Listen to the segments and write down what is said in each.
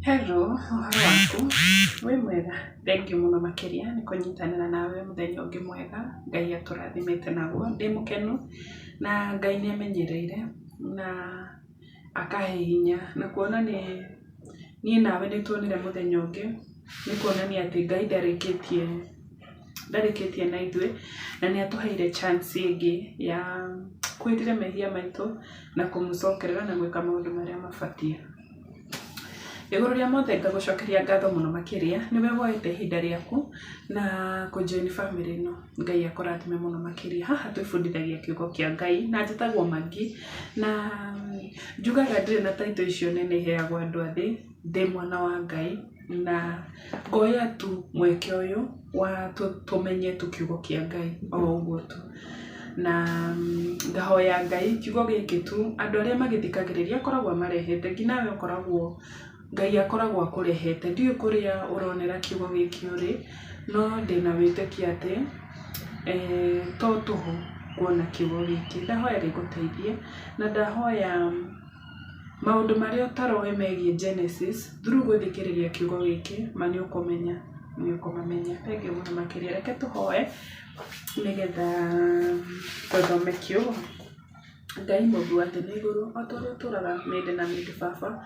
Hello, ũhoro waku? Wĩ mwega? Thengiũ mũno makĩria nĩ kũnyitanĩra nawe mũthenya ũngĩ mwega Ngai atũrathimĩte naguo. Ndĩ mũkenu na Ngai nĩ amenyereire na akahe hinya na kuona nĩ niĩ nawe nĩ tuonire mũthenya ũngĩ, nĩ kuonania atĩ Ngai ndarĩkĩtie ndarĩkĩtie na ithuĩ, na nĩ atũheire chance ĩngĩ ya kwĩrira mehia maitũ na kũmũcokerera na gwĩka maũndũ marĩa mabatiĩ. Igũrũ rĩa mothe ngagũcokeria ngatho mũno makĩria, nĩwe woete ihinda rĩaku na kũ join bamĩrĩ ĩno. Ngai akũrathime mũno makĩria. Haha twĩbundithagia kiugo kĩa Ngai na njĩtagwo Maggie, na njugaga ndirĩ na title icio nene iheagwo andũ a thĩ, ndĩ mwana wa Ngai na ngoya tu mweke ũyũ wa tũmenye tu kiugo kĩa Ngai o ũguo tu. Na ngahoya Ngai kiugo gĩkĩ tu andũ arĩa magĩthikagĩrĩria akoragwo amarehete nginya nawe ũkoragwo Ngai akoragwo akũrehete. Ndiũĩ kũrĩa ũronera kiugo gĩkĩ ũrĩ, no ndĩna wĩtĩkio atĩ to tũhũ kuona kiugo gĩkĩ. Ndahoya gĩgũteithie na ndahoya maũndũ marĩa ũtaroĩ megiĩ Genesis through gũthikĩrĩria kiugo gĩkĩ, ma nĩ ũkũmenya, nĩ ũkũmamenya. Thengiũ mũno makĩria. Reke tũhoe nĩgetha tũthome kiugo. Ngai mũmbi wa thĩ na igũrũ, o ta ũrĩa ũtũraga mĩndĩ na mĩndĩ baba,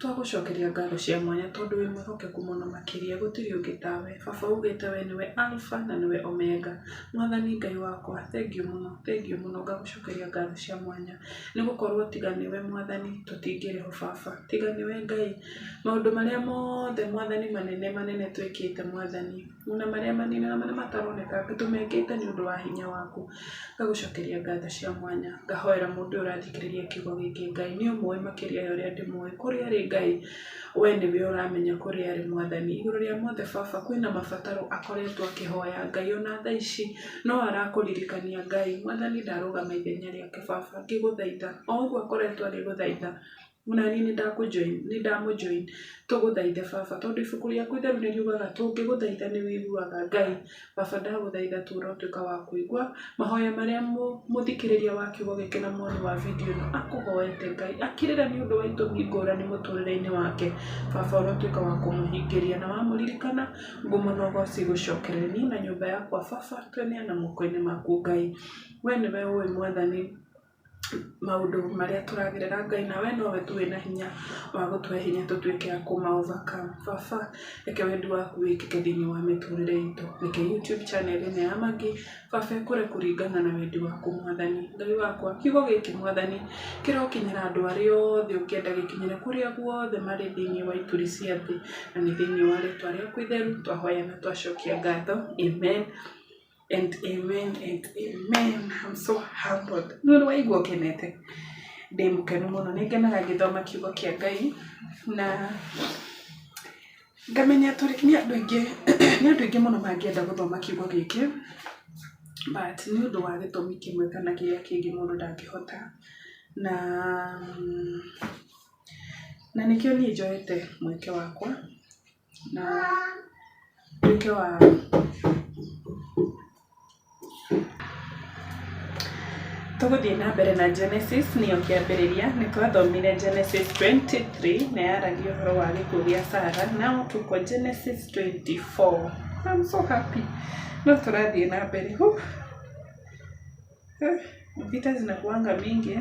twagũcokeria ngatho cia mwanya tondũ wĩ mwĩhokeku mũno makĩria, gũtirĩ ũngĩ tawe. Baba ugĩte we nĩwe Alpha na nĩwe Omega. Mwathani Ngai wakwa, thengiũ mũno, thengiũ mũno, ngagũcokeria ngatho cia mwanya, nĩ gũkorwo tiga nĩwe Mwathani tũtingĩrĩ ho baba, tiga nĩwe Ngai, maũndũ marĩa mothe Mwathani manene manene twĩkĩte Mwathani, ona marĩa manini ona marĩa mataroneka tũmekĩte nĩ ũndũ wa hinya waku. Ngagũcokeria ngatho cia mwanya, ngahoera mũndũ ũyũ ũrathikĩrĩria kiugo gĩkĩ Ngai, nĩ ũmũĩ makĩria ya ũrĩa ndĩmũĩ, kũrĩa arĩ Ngai we nĩwe ũramenya kũrĩa arĩ Mwathani. Igũrũ rĩa mothe baba kwĩna mabataro akoretwo akĩhoya Ngai ona thaa ici no arakũririkania Ngai, Mwathani ndarũgama ithenya rĩake baba ngĩgũthaitha, o ũguo akoretwo agĩgũthaitha ona niĩ nĩ ndakũ join, nĩ ndamũ join, tũgũthaithe baba tondũ ibuku rĩaku itheru nĩ riugaga tũngĩgũthaitha nĩ ũiguaga. Ngai, baba ndagũthaitha tu ũrotuĩka wa kũigua mahoya marĩa mũthikĩrĩria wa kiugo gĩkĩ na muoni wa video ĩno akũhoete Ngai, akĩrĩra nĩ ũndũ wa itũmi ngũrani mũtũrĩre-inĩ wake. Baba ũrotuĩka wa kũmũhingĩria na wamũririkana ngumo na ũgoci igũcokerere. Niĩ na nyũmba yakwa baba tweneana moko-inĩ maku Ngai. We nĩwe ũĩ Mwathani maũndũ marĩa tũragerera Ngai, na we nowe tu wĩna hinya wa gũtũhe hinya tũtuĩke a kũma overcome. Baba, reke wendi waku wĩkĩke thĩinĩ wa mĩtũrĩre itũ. Reke YouTube channel ĩno ya Maggie, baba ĩkũre kũringana na wendi waku Mwathani. Ngai wakwa, kiugo gĩkĩ Mwathani, kĩrokinyĩra andũ arĩa othe ũngĩenda gĩkinyĩre kũrĩa guothe marĩ thĩinĩ wa ituri cia thĩ, na nĩ thĩinĩ wa rĩtwa rĩaku itheru twahoya na twacokia ngatho. Amen. And amen and amen. I'm so humbled. Nĩ ũrĩ waigua ũkenete? Ndĩ mũkenu mũno. Nĩ ngenaga ngĩthoma kiugo kĩa Ngai na ngamenya tũrĩ nĩ andũ aingĩ nĩ andũ aingĩ mũno mangĩenda gũthoma kiugo gĩkĩ but nĩ ũndũ wa gĩtũmi kĩmwe kana kĩrĩa kĩngĩ mũndũ ndangĩhota na na nĩkĩo niĩ njoete mweke wakwa na nduĩke wa Tũgũthiĩ na mbere na Genesis nĩyo kĩambĩrĩria, nĩ twathomire Genesis 23 na yaragia ũhoro wa gĩkuũ gĩa Sarah, now tuko Genesis 24. I'm so happy. No tũrathiĩ na mbere. Vita zinakuanga mingi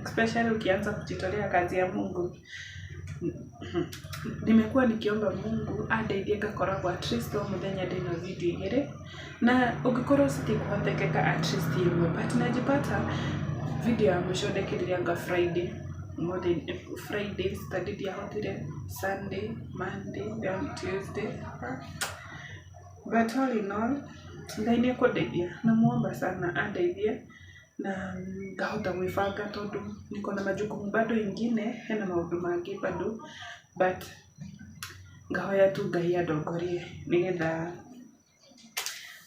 especially ukianza kujitolea kazi ya Mungu. Nimekuwa nikiomba Mungu andeithie ngakoragwo at least o mũthenya ndĩna video igĩrĩ na ũngĩkorwo citikũhotekeka at least ĩmwe but najipata video ya mũico ndekĩrire anga Friday, ũmũthĩ Friday, Saturday ndiahotire, Sunday, Monday, leo ni Tuesday but all in all Ngai nĩ ekũndeithia, namuomba sana andeithie na ngahota gwĩbanga tondũ niko na majukumu bado ingine, hena maũndũ mangĩ bado but ngahoya tu Ngai andongorie nĩgetha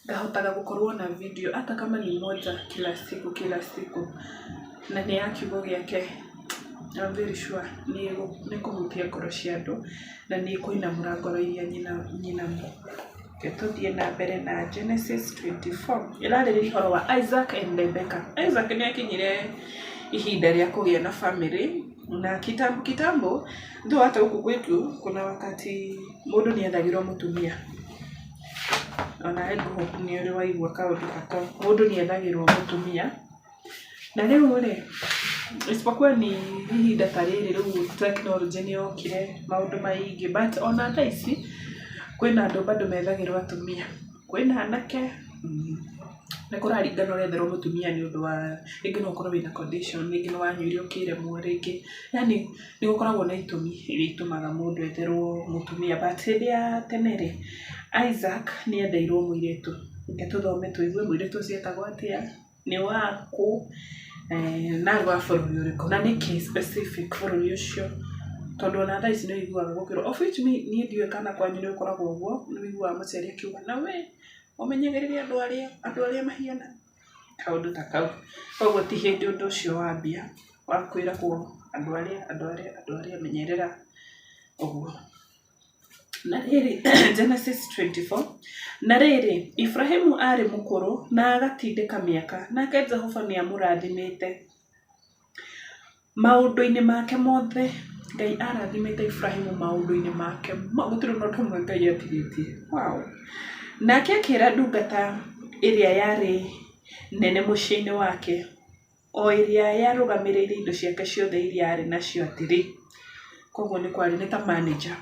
ngahotaga gũkorwo na video hata kama ni moja kila siku kila siku na nĩ ya kiugo gĩake. I'm very sure nĩ ĩkũhutia ngoro cia andũ na nĩ ĩkũinamũra ngoro iria nyinamu. Reke tũthiĩ na mbere na Genesis 24. Ĩrarĩrĩria ũhoro wa Isaac and Rebecca. Isaac nĩ akinyire ihinda rĩa kũgĩa na famĩlĩ. Na kitambo kitambo, though hata huku kwetu kuna wakati mũndũ nĩ ethagĩrwo mũtumia. Onawe ngũhope nĩ ũrĩ waigua kaũndũ ta kau. Mũndũ nĩ ethagĩrwo mũtumia. Na rĩu rĩ, isipokuwa ni ihinda ta rĩrĩ rĩu tekinoronjĩ nĩ yokire maũndũ maingĩ but ona thaa ici kwĩna andũ bado methagĩrwo atumia. Kwĩna anake, nĩ kũraringana ũretherwo mũtumia nĩ ũndũ wa rĩngĩ no ũkorwo wĩna condition, rĩngĩ nĩ wanyuire ũkĩremwo rĩngĩ, yaani nĩ gũkoragwo na itũmi iria itũmaga mũndũ etherwo mũtumia. But hĩndĩ ya tene rĩ, Isaac nĩ etheirwo mũirĩtu. Reke tũthome tũigue mũirĩtu ũcio etagwo atĩa, nĩ wakũ, na arĩ wa bũrũri ũrĩkũ, na nĩkĩ specific bũrũri ũcio. Tondũ ona thaa ici nĩ ũiguaga gũkĩrwo, of which niĩ ndiũĩ kana kwanyu nĩ gũkoragwo ũguo, nĩ ũiguaga mũciari akiuga na we ũmenyagĩrĩre andũ arĩa mahiana kaũndũ ta kau. Koguo ti hĩndĩ ũndũ ũcio wambia wa kwĩragwo andũ arĩa menyerera ũguo. Na rĩrĩ, Genesis 24. Na rĩrĩ, Iburahĩmu aarĩ mũkũrũ na agatindĩka mĩaka, nake Jehova nĩ aamũrathimĩte maũndũ-inĩ make mothe. Ngai arathimĩte Iburahĩmu maũndũ-inĩ make gũtirĩ na ũndũ ũmwe Ngai atigĩtie. Wow. Nake akĩra ndungata ĩrĩa yarĩ nene mũciĩ-inĩ wake, o ĩrĩa yarũgamĩrĩire indo ciake ciothe iria aarĩ nacio atĩrĩ, koguo nĩ kwarĩ nĩ ta manager,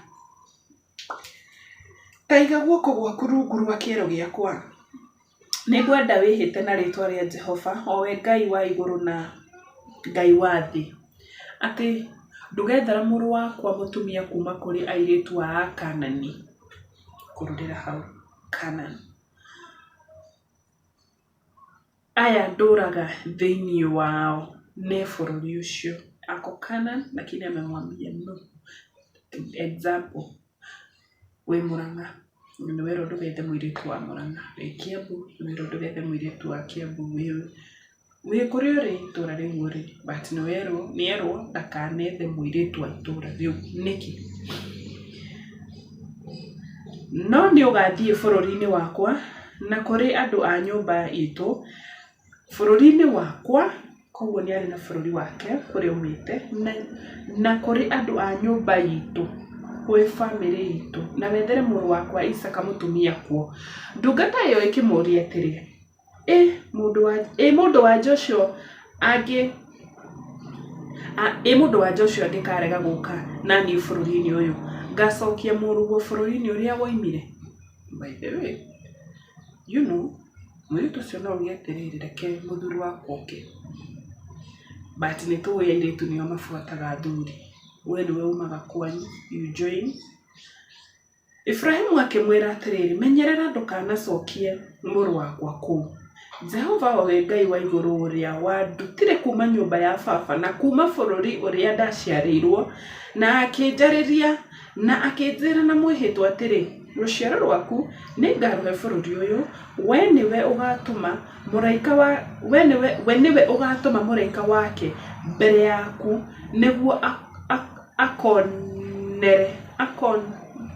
ta iga guoko gwaku rungu rwa kĩero gĩakwa. Nĩngwenda wĩhĩte na rĩĩtwa rĩa Jehova, o we Ngai wa igũrũ na Ngai wa thĩ, atĩ ndũgethera mũrũ wakwa mũtumia kuuma kũrĩ airĩtu a Akaanani. Kũrũrĩra hau, Canaan. Aya ndũraga thĩinĩ wao nĩ bũrũri ũcio. Ako Canaan lakini amemwambia no. Example, wĩ Mũrang'a, nĩ werwo ndũgethe mũirĩtu wa Mũrang'a. Wĩ Kiambu, nĩ werwo ndũgethe mũirĩtu wa Kiambu. Wĩ kũrĩa ũrĩ, itũra rĩu ũrĩ, but nĩ werwo, nĩ erwo ndakanethe mũirĩtu wa itũra rĩu. Nĩkĩ? No nĩ ũgathiĩ bũrũri-inĩ wakwa na kũrĩ andũ a nyũmba itũ, bũrũri-inĩ wakwa, koguo nĩ arĩ na bũrũri wake kũrĩa aumĩte, na kũrĩ andũ a nyũmba itũ, kwĩ bamĩrĩ itũ, na wethere mũrũ wakwa Isaaka mũtumia kuo. Ndungata ĩyo ĩkĩmũũria atĩrĩ, ĩ mũndũ-wa-nja ũcio angĩ ĩ mũndũ-wa-nja ũcio angĩkarega gũka na niĩ bũrũri-inĩ ũyũ, ngacokia mũrũguo bũrũri-inĩ ũrĩa woimire? By the way, mũirĩtu ũcio no auge atĩrĩrĩ, reke mũthuri wakwa oke. But nĩ tũĩ airĩtu nĩo mabuataga athuri. We nĩwe umaga kwanyu, you join. Iburahĩmu akĩmwĩra atĩrĩ, Menyerera ndũkanacokie mũrũ wakwa kũu. Jehova, o we Ngai wa igũrũ ũrĩa wandutire kuuma nyũmba ya baba na kuuma bũrũri ũrĩa ndaciarĩirũo, na akĩnjarĩria na akĩnjĩra na mwĩhĩtwa atĩrĩ, 'Rũciaro rwaku nĩ ngarũhe bũrũri ũyũ, we nĩwe ũgaatũma mũraika wa, we nĩwe, we nĩwe ũgaatũma mũraika wake mbere yaku nĩguo akonere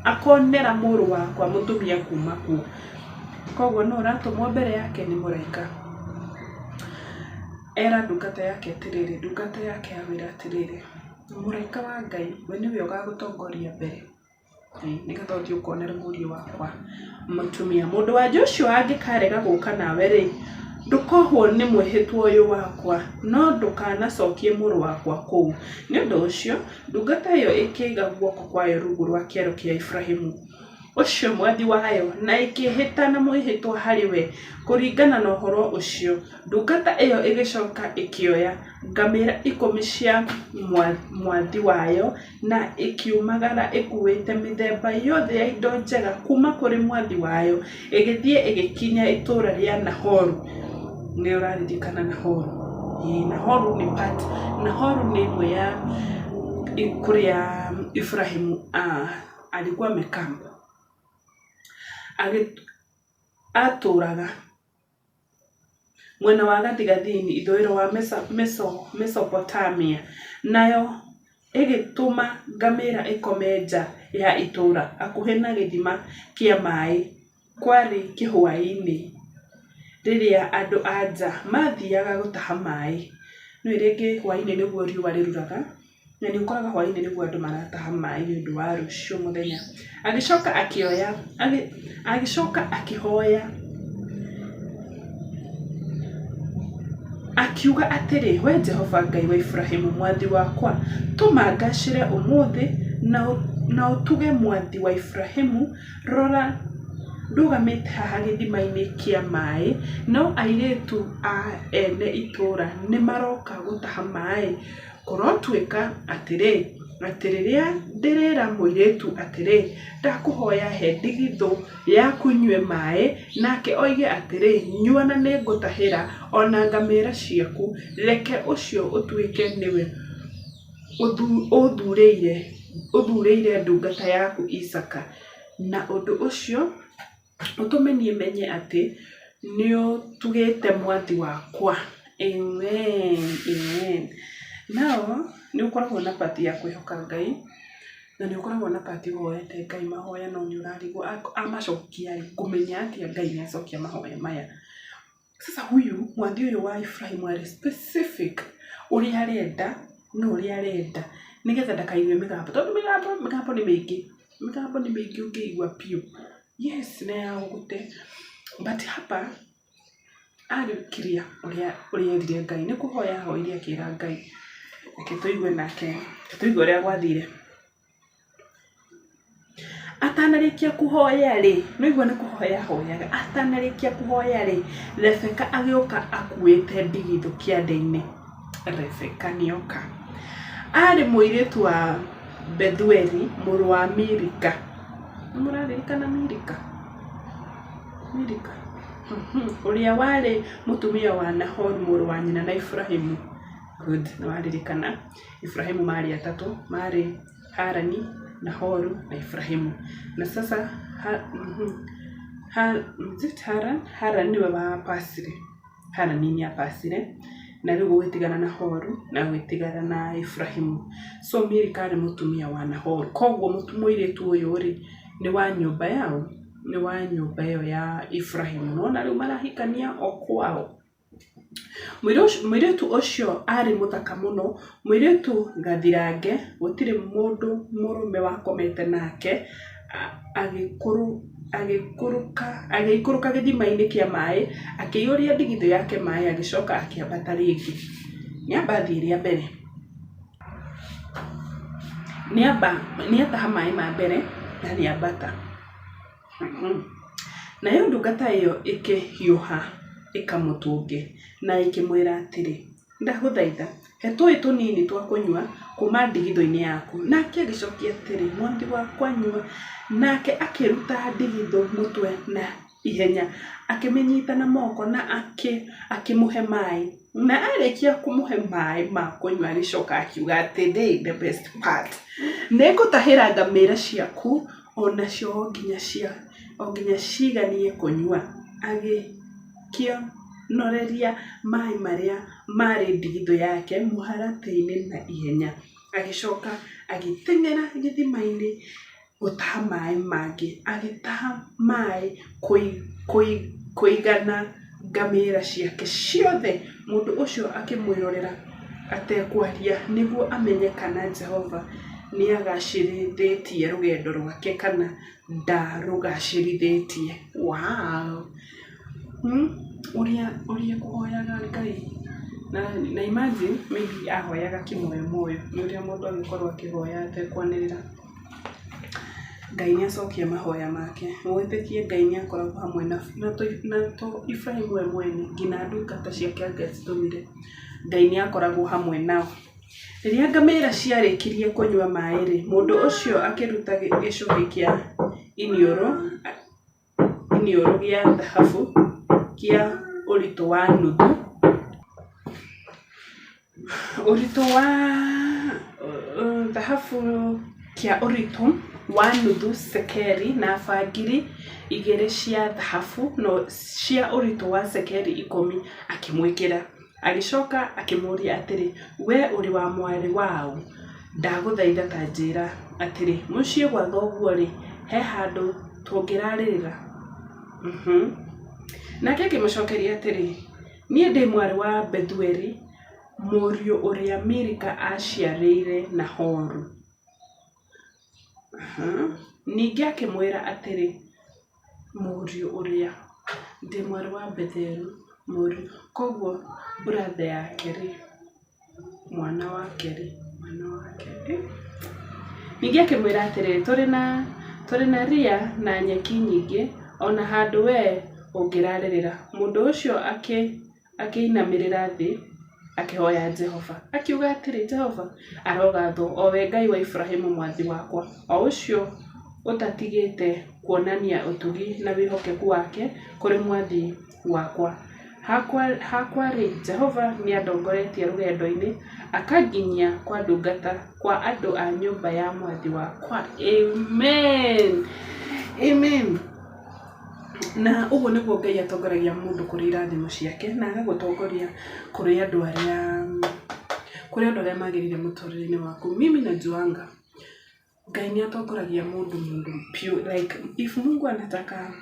akonera mũrũ wakwa mũtumia kuuma kuo. Koguo nũ ũratũmwo mbere yake? Nĩ mũraika. Era ndungata yake atĩrĩrĩ, ndungata yake amwĩra atĩrĩrĩ, mũraika wa Ngai we nĩwe ũgagũtongoria mbere nĩgetha ũthiĩ ũkonere mũriũ wakwa mũtumia. Mũndũ wa nja ũcio angĩkarega gũka nawe rĩ, ndũkohwo nĩ mwĩhĩtwa ũyũ wakwa, no ndũkanacokie mũrũ wakwa kũu. Nĩ ũndũ ũcio, ndungata ĩyo ĩkĩiga guoko kwayo rungu rwa kĩero kĩa Iburahĩmu ũcio mwathi wayo, na ĩkĩĩhĩta na mwĩhĩtwa harĩ we kũringana na ũhoro ũcio. Ndungata ĩyo ĩgĩcoka ĩkĩoya ngamĩra 10 cia mwathi wayo na ĩkiumagara ĩkuuĩte mĩthemba yothe ya indo njega kuuma kũrĩ mwathi wayo, ĩgĩthiĩ ĩgĩkinya itũũra rĩa Nahoru. Nĩ ũraririkana Nahoru? Ĩĩ, Nahoru nĩ part, Nahoru nĩ ĩmwe ya kũrĩa Iburahĩmu alikuwa amecamp. Atũũraga mwena wa gathigathini, ithũĩro wa Mesopotamia. Nayo ĩgĩtũma ngamĩra ĩkome nja ya itũũra hakuhĩ na gĩthima kĩa maĩ. Kwarĩ kĩhwaĩ-inĩ rĩrĩa andũ a nja maathiaga gũtaha maĩ. Nĩũĩ rĩngĩ hwaĩ-inĩ nĩguo riũa rĩruraga. Na nĩ ũkoraga hwaĩ-inĩ nĩguo andũ marataha maĩ nĩ ũndũ wa rũciũ mũthenya. Agĩcoka akĩoya, agĩcoka akĩhoya akiuga atĩrĩ, Wee Jehova Ngai wa Iburahimu mwathi wakwa, tũma ngacĩre ũmũthĩ na ũtuge mwathi wa Iburahimu. Rora, ndũgamĩte haha gĩthima-inĩ kĩa maĩ, no airĩtu a ene itũũra nĩ maroka gũtaha maĩ. Kũrotuĩka atĩrĩ, atĩ rĩrĩa ndĩrĩĩra mũirĩtu atĩrĩ, 'Ndakũhoya he ndigithũ yaku nyue maĩ, nake oige atĩrĩ, 'Nyua na nĩngũtahĩra o na ngamĩra ciaku, reke ũcio ũtuĩke nĩwe ũthuurĩire ndungata yaku Isaaka, na ũndũ ũcio ũtũme niĩ menye atĩ nĩũtugĩte mwathi wakwa. Amen, amen. Now nĩ ũkoragwo na part ya kwĩhoka Ngai, na nĩ ũkoragwo na part ũhoete Ngai mahoya no nĩ ũrarigwo amacokia rĩ, ngũmenya atĩa Ngai nĩ acokia mahoya maya? Sasa huyu mwathi ũyũ wa Ibrahim arĩ specific ũrĩa arenda na ũrĩa arenda nĩgetha ndakaigue mĩgambo tondũ mĩgambo mĩgambo nĩ mĩingĩ, mĩgambo nĩ mĩingĩ ũngĩigua biũ. Yes na ya gũgũte but hapa arĩ clear ũrĩa ũrĩa erire Ngai, nĩ kũhoya ahoire akĩra Ngai. Reke tũigue nake, reke tũigue ũrĩa gwathire. Atanarĩkia kũhoya-rĩ, nĩwaigua nĩ kũhoya ahoyaga, atanarĩkia kũhoya-rĩ, Rebeka agĩũka akuĩte ndigithũ kĩande-inĩ. Rebeka nĩoka. Arĩ mũirĩtu wa Bethueli mũrũ wa Milika. Nĩmũraririkana Milika? Milika? Ũrĩa warĩ mũtumia wa Nahoru mũrũ wa nyina na Iburahĩmu. Good, nĩwaririkana. Iburahĩmu marĩ atatũ, marĩ Harani, Nahoru na Iburahĩmu. Na sasa is it Haran? Haran nĩwe wapacire, Harani nĩ apacire, na rĩu gũgĩtigara Nahoru na gũgĩtigara na Iburahĩmu. So Milika arĩ mũtumia wa Nahoru, koguo mũirĩtu ũyũ rĩ, nĩ wa nyũmba ya ũ? Nĩ wa nyũmba ĩyo ya Iburahĩmu. Nĩ wona rĩu marahikania o kwao. Mũirĩtu ũcio aarĩ mũthaka mũno, mũirĩtu gathirange, gũtirĩ mũndũ mũrũme wakomete nake, agĩikũrũka gĩthima-inĩ kĩa maĩ, akĩiyũria ndigithũ yake maĩ agĩcoka akĩambata rĩngĩ. Nĩamba athiĩ rĩa mbere, nĩataha maĩ ma mbere na nĩambata. Nayo ndungata ĩyo ĩkĩhiũha ĩkamũtũnge na ĩkĩmwĩra atĩrĩ, Ndagũthaitha, he tũũĩ tũnini twa kũnyua kuuma ndigithũ-inĩ yaku. Nake agĩcokia atĩrĩ, Mwathi wakwa, nyua. Nake akĩruta ndigithũ mũtwe na ihenya, akĩmĩnyita na moko na akĩmũhe maĩ. Na arĩkia kũmũhe maĩ ma kũnyua agĩcoka akiuga atĩrĩ, the best part, nĩngũtahĩra ngamĩra ciaku o nacio o nginya ciganie kũnyua. Agĩkĩonoreria maĩ marĩa maarĩ ndigithũ yake mũharatĩ-inĩ na ihenya, agĩcoka agĩteng'era gĩthima-inĩ gũtaha maĩ mangĩ. Agĩtaha maĩ kũigana ngamĩra ciake ciothe. Mũndũ ũcio akĩmwĩrorera atekwaria nĩguo amenye kana Jehova nĩagacĩrithĩtie rũgendo rwake kana ndarũgacĩrithĩtie. Wow! Ũrĩa ũrĩa kũhoyaga Ngai na imagine maybe ahoyaga kĩmoyomoyo, nĩ ũrĩa mũndũ angĩkorwo akĩhoya atekwanĩrĩra. Ngai nĩ acokia mahoya make. Wĩtĩkie Ngai nĩ akoragwo hamwe na to Ibrahim we mwene, nginya ndungata ciake angĩacitũmire, Ngai nĩ akoragwo hamwe nao. Rĩrĩa ngamĩra ciarĩkirie kũnyua maĩ-rĩ, mũndũ ũcio akĩruta gĩcũhĩ kĩa iniũrũ gĩa thahabu kĩa ũritũ wa nuthu, ũritũ wa thahabu kĩa ũritũ wa nuthu cekeri na bangiri igĩrĩ cia thahabu cia ũritũ wa cekeri ikũmi akĩmwĩkĩra. Agĩcoka akĩmũũria atĩrĩ, "Wee ũrĩ wa mwarĩ wa ũ? Ndagũthaitha ta njĩĩra atĩrĩ, mũciĩ gwa thoguo-rĩ, he handũ tũngĩrarĩrĩra?" Nake akĩmũcokeria atĩrĩ, "Niĩ ndĩ mwarĩ wa Bethueli, Mũriũ ũrĩa Milika aaciarĩire Nahoru. Ningĩ akĩmwĩra atĩrĩ, Mũriũ ũrĩa, ndĩ mwarĩ wa Bethueli, mũriũ. Koguo brother yake rĩ, mwana wake rĩ, mwana wake ĩ. Ningĩ akĩmwĩra atĩrĩ, Tũrĩ na, tũrĩ na ria na nyeki nyingĩ, o na handũ wee ũngĩrarĩrĩra. Mũndũ ũcio akĩinamĩrĩra thĩ akĩhoya Jehova, akiuga atĩrĩ, Jehova arogathwo, o we Ngai wa Iburahimu mwathi wakwa, o ũcio ũtatigĩte kuonania ũtugi na wĩhokeku wake kũrĩ mwathi wakwa. Hakwa-rĩ, Jehova nĩandongoretie rũgendo-inĩ, akanginyia kwa ndungata, kwa andũ a nyũmba ya mwathi wakwa. Amen. Amen. Na ũguo nĩguo Ngai atongoragia mũndũ kũrĩ irathimo ciake, na agagũtongoria kũrĩ andũ arĩa, kũrĩ andũ arĩa magĩrĩire mũtũrĩre-inĩ waku. Mimi najuanga Ngai nĩ atongoragia mũndũ mũndũ piũ like if Mungu anataka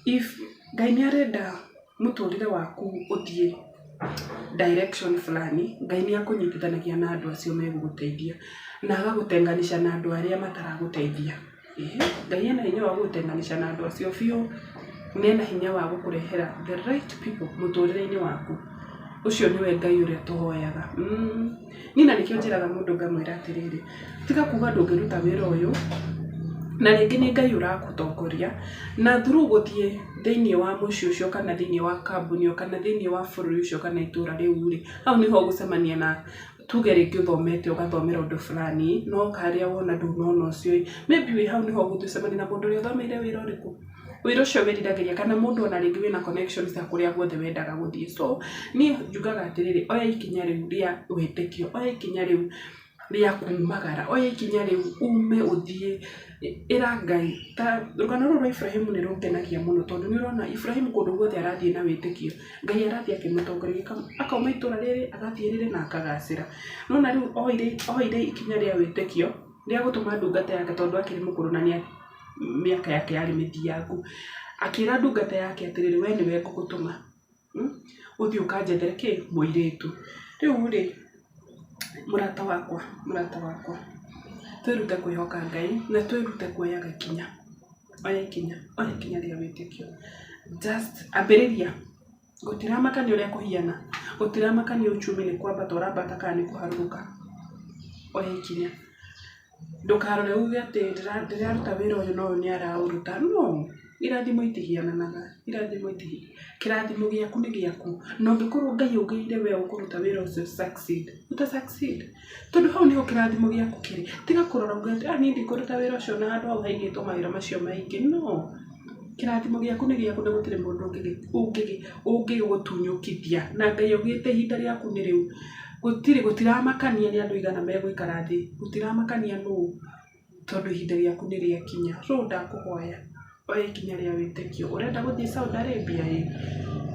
if Ngai nĩ arenda mũtũrĩre waku ũthiĩ direction fulani, Ngai nĩ akũnyitithanagia na andũ acio megũgũteithia, na agagũtenganisha na andũ arĩa mataragũteithia. Ĩĩ, Ngai ena hinya wa gũgũtenganisha na andũ acio biũ, na ena hinya wa gũkũrehera the right people mũtũrĩre-inĩ waku. Ũcio nĩwe Ngai ũrĩa tũhoyaga. Niĩ na nĩkĩo njĩraga mũndũ ngamwĩra atĩrĩrĩ, tiga kuga ndũngĩruta wĩra ũyũ, na rĩngĩ nĩ Ngai ũragũtongoria, na through gũthiĩ thĩiniĩ wa mũciĩ ũcio kana thĩiniĩ wa kambuni ĩyo kana thĩiniĩ wa bũrũri ũcio kana itũra rĩu rĩ, hau nĩho ũgũcemania na tuge rĩngĩ ũthomete ũgathomera ũndũ fulani, no harĩa wona ndũnona ũcio ĩ, maybe wĩ hau nĩho ũgũthiĩ ũcemanie na mũndũ ũrĩa ũthomeire wĩra ũrĩkũ? Wĩra ũcio wĩriragĩria kana mũndũ ona rĩngĩ wĩna connections ya kũrĩa guothe wendaga gũthiĩ. So niĩ njugaga atĩrĩrĩ, oya ikinya rĩu rĩa wĩtĩkio, oya ikinya rĩu rĩa kumagara, oya ikinya rĩu ume ũthiĩ, ĩra Ngai, ta rũgano rũrũ rwa Iburahĩmu nĩ rũngenagia mũno tondũ nĩ ũrona Iburahĩmu kũndũ guothe arathiĩ na wĩtĩkio, Ngai arathiĩ akĩmũtongoragia, akauma itũra rĩrĩ agathiĩ rĩrĩ na akagacĩra. Nĩ wona rĩu oire ikinya rĩa wĩtĩkio rĩa gũtũma ndungata yake tondũ akĩrĩ mũkũrũ na nĩ mĩaka yake yarĩ mĩthiangu, akĩra ndungata yake atĩrĩrĩ, we nĩwe ngũgũtũma, ũthiĩ ũkanjethere kĩ? Mũirĩtu. Rĩu rĩ, mũrata wakwa, mũrata wakwa, twĩrute kwĩhoka Ngai na twĩrute kuoyaga ikinya. Oya ikinya, oya ikinya rĩa wĩtĩkio. Just ambĩrĩria, gũtiramakania ũrĩa kũhiana, gũtiramakania uchumi nĩ kwambata ũrambata kana nĩ kũharũrũka, oya ikinya. Ndũkarore uge atĩ ndĩraruta wĩra ũyũ na ũyũ nĩ araũruta, no! Irathimo itihiananaga, irathimo kĩrathimo gĩaku nĩ gĩaku, na ũngĩkorwo Ngai augĩire we ũkũruta wĩra ũcio succeed, ũta succeed, tondũ hau nĩho kĩrathimo gĩaku kĩrĩ. Tiga kũrora uge atĩ niĩ ndikũruta wĩra ũcio na handũ hau haigĩtwo mawĩra macio maingĩ, no! Kĩrathimo gĩaku nĩ gĩaku na gũtirĩ mũndũ ũngĩgũtunyũkithia, na Ngai augĩte ihinda rĩaku nĩ rĩu. Gũtirĩ, gũtiramakania nĩ andũ aigana megũikara thĩ, gũtiramakania nũ, tondũ ihinda rĩaku nĩ rĩakinya. So ndakũhoya oya ikinya rĩa wĩtĩkio. Ũrenda gũthiĩ Saudi Arabia ĩ,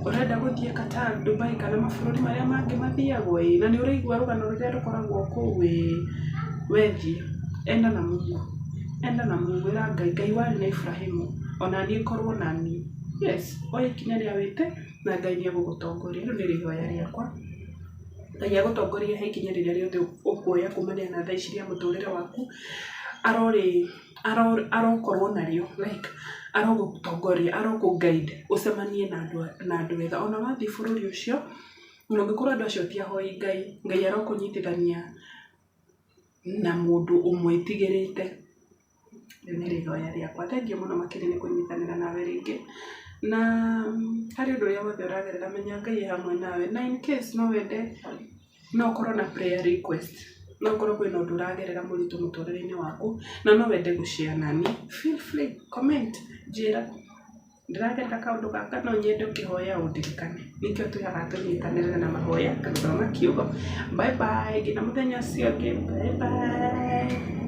ũrenda gũthiĩ Qatar, Dubai kana mabũrũri marĩa mangĩ mathiagwo ĩ, na nĩ ũraigua rũgano rũrĩa rũkoragwo kũu ĩ, we thiĩ, enda na Mungu, enda na Mungu, ĩra Ngai, Ngai warĩ na Iburahĩmu, ona niĩ korwo naniĩ. Yes, oya ikinya rĩa wĩtĩkio na Ngai nĩ egũgũtongoria. Rĩu nĩrĩo ihoya rĩakwa. Ngai agũtongorie he ikinya rĩrĩa rĩothe ũkuoya kumania na thaa ici rĩa mũtũrĩre waku, arokorwo narĩo like arogũtongoria, arokũ guide ũcemanie na andũ ega. Ona wathiĩ bũrũri ũcio, ona ũngĩkorwo andũ acio ti ahoi Ngai, Ngai arokũnyitithania na mũndũ ũmwĩtigĩrĩte. Rĩu nĩrĩo ihoya rĩakwa. Thengiũ mũno makĩria nĩ kũnyitanĩra nawe rĩngĩ, na harĩ ũndũ ũrĩa wothe ũragerera menya Ngai e hamwe nawe. Na in case no wende, no ũkorwo na prayer request, no ũkorwo kwĩna ũndũ ũragerera mũritũ mũtũrĩre-inĩ waku, na no wende gũ share naniĩ, feel free, comment, njĩra. Ndĩragerera kaũndũ gaka no nyende ũkĩhoya ũndirikane. Nĩkĩo twĩ haha tũnyitanĩre na mahoya na gũthoma kiugo. Bye bye nginya mũthenya ũcio ũngĩ. Bye bye.